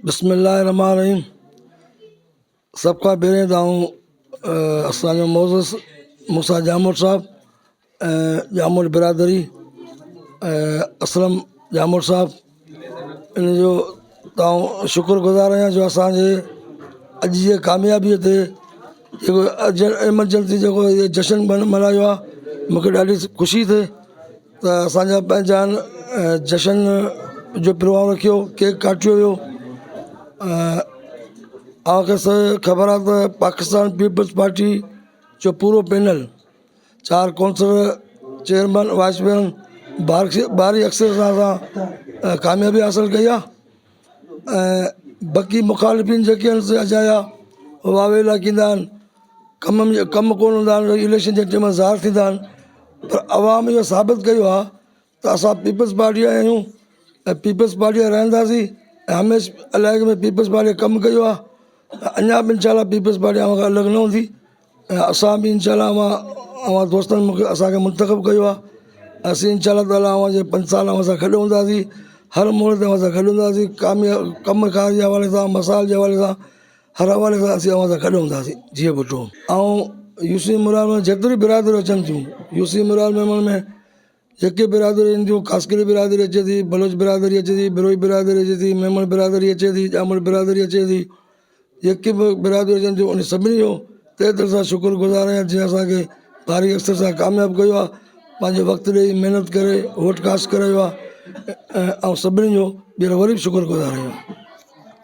بسم الله الرحمٰن الرحيم سڀ کان پهرين ته آئون اسانجو معزز موسيٰ ڄاموٽ صاحب ۽ ڄاموٽ برادري ۽ اسلم ڄاموٽ صاحب ان جو ته آئون شڪر گذار آهيان جو اسانجي اڄ جي ڪاميابيء تي جيڪو ايمرجنسي جيڪو جشن ملهايو آهي مونکي ڏاڍي خوشي ٿي ته اسان جا پنهنجا آهن جشن جو پروگرام رکيو ڪيڪ ڪاٽيو ويو اوهان کي خبر آهي ته پاڪستان پيپلز پارٽي جو پورو پينل چار ڪائونسلر چيئرمين وائيس چيئرمين ڀاري اڪثريت سان اسان ڪاميابي حاصل ڪئي آهي ۽ باقي مخالفين جيڪي آهن سي اجايا واويلا ڪندا آهن ڪم ۾ ڪم ڪونه هوندا آهن اليڪشن جي ٽائيم ظاهر ٿيندا آهن پر عوام اهو ثابت ڪيو آهي ته اسان پيپلز پارٽي جا آهيون ۽ پيپلز پارٽي جا رهنداسين ۽ هميشه علائقي ۾ پيپلز پارٽي ڪم ڪيو آهي اڃا به انشاء الله پيپلز پارٽي اوهان کان الڳ نه هوندي ۽ اسان به انشاء الله اوهان اوهان دوستن مونکي اسانکي منتخب ڪيو آهي اسين انشاء الله تعاليٰ اوهان جي پنج سال اوهان سان گڏ هونداسين هر موڙ تي اوهان سان گڏ هونداسين ڪامياب ڪم ڪار جي حوالي سان مسائل جي حوالي سان هر حوالي سان اسين اوهان سان گڏ هونداسين جيئي ڀٽو. آئون يوسي مراد ۾ جيتريون برادريون اچن ٿيون يوسي مراد ميمڻ ۾ جيڪي برادريون اينديون خاصخيلي برادري اچي ٿي بلوچ برادري اچي ٿي بروهي برادري اچي ٿي ميمڻ برادري اچي ٿي ڄامڙ برادري اچي ٿي جيڪي به برادريون اچن ٿيون ان سڀني جو تهه دل سان شڪر گذار آهيان جنهن اسانکي ڀاري اڪثر سان ڪامياب ڪيو آهي پنهنجو وقت ڏئي محنت ڪري ووٽ ڪاسٽ ڪرايو آهي ۽ آئون سڀني جو ٻيهر وري به شڪر گذار آهيان.